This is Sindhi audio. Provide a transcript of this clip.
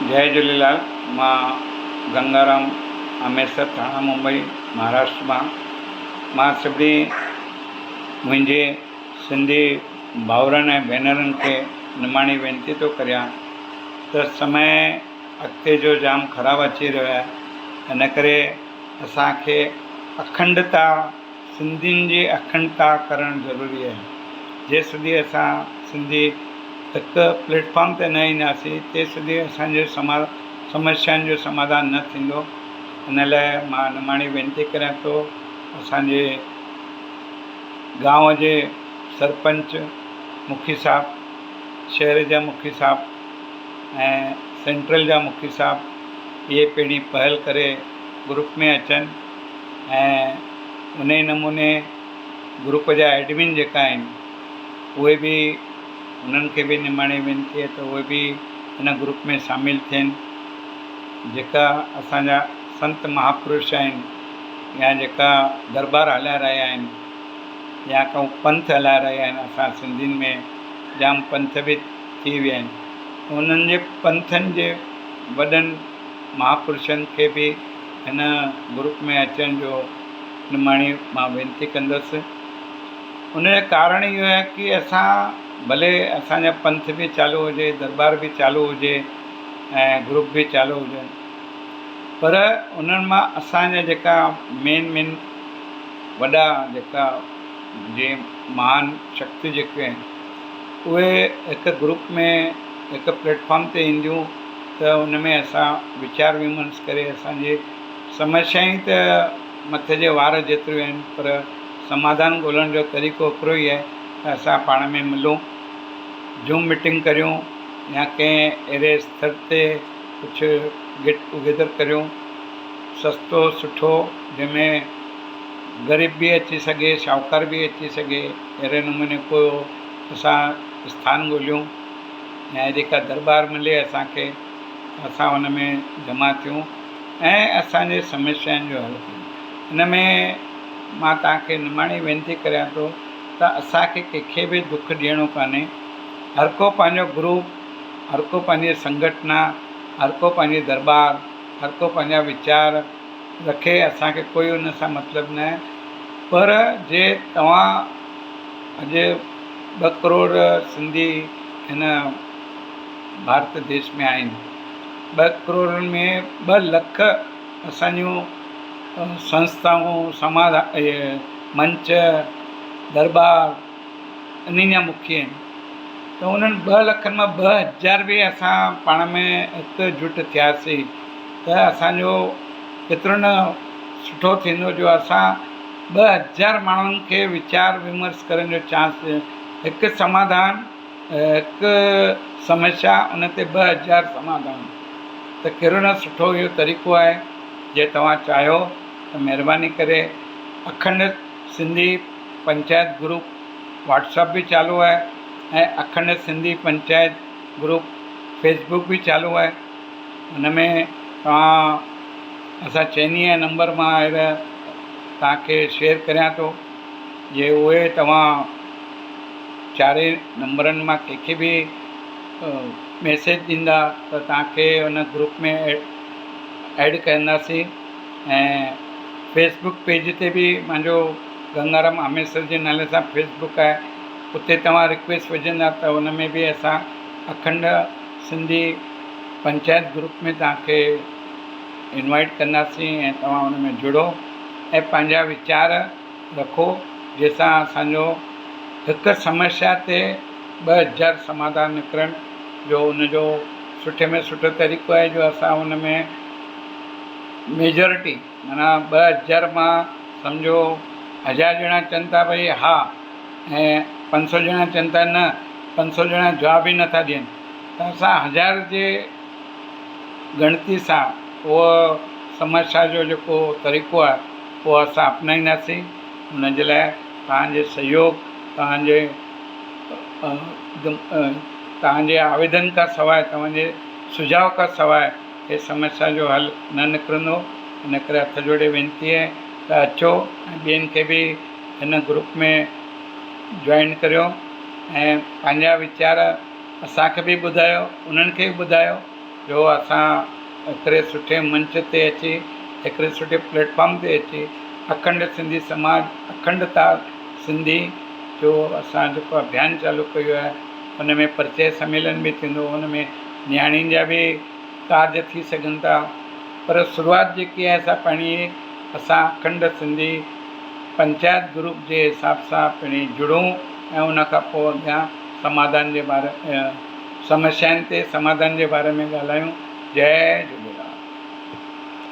جئي جهوليلال مان گنگارام امرتسر ٿاڻا ممبئي مهاراشٽر مان مان سڀني منهنجي سنڌي ڀائرن ۽ ڀينرن کي نماڻي وينتي ٿو ڪريان ته سمي اڳتي جو جام خراب اچي رهيو آهي ان ڪري اسانکي اکنڊتا سنڌين جي اکنڊتا ڪرڻ ضروري آهي. جيسدي اسان سنڌي هڪ پليٽ فارم تي نه اينداسين تيسدي اسان جي سمسيائن جو سماڌان نه ٿيندو. ان لاء مان نماڻي وينتي ڪريان ٿو اسان جي گانو جي سرپنچ مکي صاحب، شهر جا مکي صاحب ۽ سينٽرل جا مکي صاحب اهي پهرين پهل ڪري گروپ ۾ اچن. ۽ انهي نموني گروپ جا ايڊمن جيڪا آهن اهي به انهن کي به نماڻي وينتي آهي ته اهي به ان گروپ ۾ شامل ٿين جيڪا اسان جا سنت مهاپرش آهن يا جيڪا دربار هلائي رهيا آهن يا ڪو پنٿ هلائي رهيا آهن اسان سنڌين ۾ جام پنٿ به ٿي ويا آهن انهن جي پنٿن جي وڏن مهاپرشن کي به هن گروپ ۾ اچڻ جو نماڻي مان وينتي ڪندس. ان جو ڪارڻ اهو آهي ڪي اسان ڀلي اسان جا پنٿ به چالو هجي، درٻار به چالو هجي ۽ گروپ به چالو هجن پر انهن مان اسان جا جيڪا مين مين وڏا جيڪا جي مهان شڪتيون جيڪيون آهن اهي هڪ گروپ ۾ هڪ پليٽ فارم تي اينديون ته ان ۾ اسان ويچار ومرش ڪري اسان جي سمسيائون ته مٿي جي وار جيتريون آهن پر سماڌان ڳولڻ جو طريقو هڪڙو ئي آهي ته اسان پاڻ ۾ ملون زوم ميٽنگ ڪريون يا ڪنهن اهڙي اسٿر تي ڪجهه گيٽ ٽوگيدر ڪريون سستو سٺو جنهن ۾ غريب به اچي سگهي شاهوڪار به اچي سگهي اهڙي نموني ڪو اسان اسٿان ڳوليون يا جيڪا درٻار ملي اسان کي اسان ان ۾ جمع ٿيون ۽ اسان جي سمسيائن جو حل ڪيون ان ۾ مان توهان کي نماڻي وينتي ڪريان ٿو ته اسان کي ڪنهن کي به دک ڏيڻو ڪانهي هر ڪو پنهنجو گروپ هر ڪو پنهنجي سنگهٽنا هر ڪو پنهنجي درٻار هر ڪو پنهنجا ويچار رکي اسان کي ڪوئي ان سان مطلب نه آهي پر جي توهان اڄ ٻه ڪروڙ سنڌي هن ڀارت ديش ۾ آهن. ٻه ڪروڙن ۾ ٻه لک اسان جون سنسٿائون، سماج اهي منچ، درٻار انهن جا مکي آهن ته انهن ٻه لکن مان 2000 به اسان پاڻ ۾ هڪ جٽ ٿياسين ته اسان جو ڪيترو نه سٺو ٿيندو جو اسان 2000 ماڻهن کي ويچار ومرش ڪرڻ جو چانس هڪ سماڌان هڪ سمسيا ان تي 2000 سماڌان ته ڪهڙو نه سٺو اهو طريقو آهي جي توهان چاهيو ته مهرباني ڪري Akhand Sindhi panchayat group WhatsApp به چالو آهي ۽ Akhand Sindhi panchayat group Facebook به چالو آهي ان ۾ توهان اسان چئني جا نمبر مان هينئر توهان کي شيئر ڪريان ٿو جي اهي توهان چارئي نمبرن مان ڪنهن کي به ميسيج ڏيندا ته توهان کي ان گروپ ۾ ايڊ ڪنداسين ۽ فيس بڪ پيج تي به منهنجو گنگارام اميسر جي نالي سان فيس بڪ آهي اتي توهان رڪويسٽ وجهندا ته ان ۾ به اسان اکنڊ سنڌي پنچائت گروپ ۾ توهان کي انوائيٽ ڪنداسين ۽ توهان ان ۾ جڙو ۽ پنهنجا ويچار رکو جنهن سان اسان جو هڪ سمسيا تي 2000 سماڌان نڪرن جو ان جو سٺي ۾ سٺو طريقو آهي جو اسان ان ۾ ميجارٽي معنيٰ 2000 مان سمجهو 1000 ڄڻا چون ٿا ڀئي ها ۽ 500 ڄڻا چون ٿا نه 500 ڄڻا جواب ئي نٿا ڏين ته اسان 1000 جي ڳڻتي سان اهو سمسيا جو جيڪو طريقو آهي اهو اسان اپنائينداسين ان جي لاء توهان جي سهيوگ توهان جي توهان جي آويدن کان سواء توهان جي سجهاء کان سواء هي سمسيا جو حل نه نڪرندو ان ڪري هٿ جوڙي وينتي آهي ته اچو ۽ ٻين کي به هن گروپ ۾ جوائن ڪريو ۽ پنهنجا ويچار اسان کي به ٻڌايو انهن کي به ٻڌايو. جو اسان هڪڙي سٺي منچ تي اچي هڪڙي سٺي پليٽ فارم تي اچي اکنڊ سنڌي سماج اکنڊتا سنڌي جو اسان جيڪو اڀيان چالو ڪيو آهي ان ۾ پرچيه سميلن به ٿيندو ان ۾ نياڻين جا به ڪارج ٿي سگهن ٿا پر شروعات جيڪي آهي سا پهرين اسان اکنڊ سنڌي پنچائت گروپ جي حساب سان پهرين جڙون ۽ ان کان پوء اڳيان سماڌان جي باري سمسيائن تي سماڌان جي باري ۾ ڳالهايون جئي جهوليلال.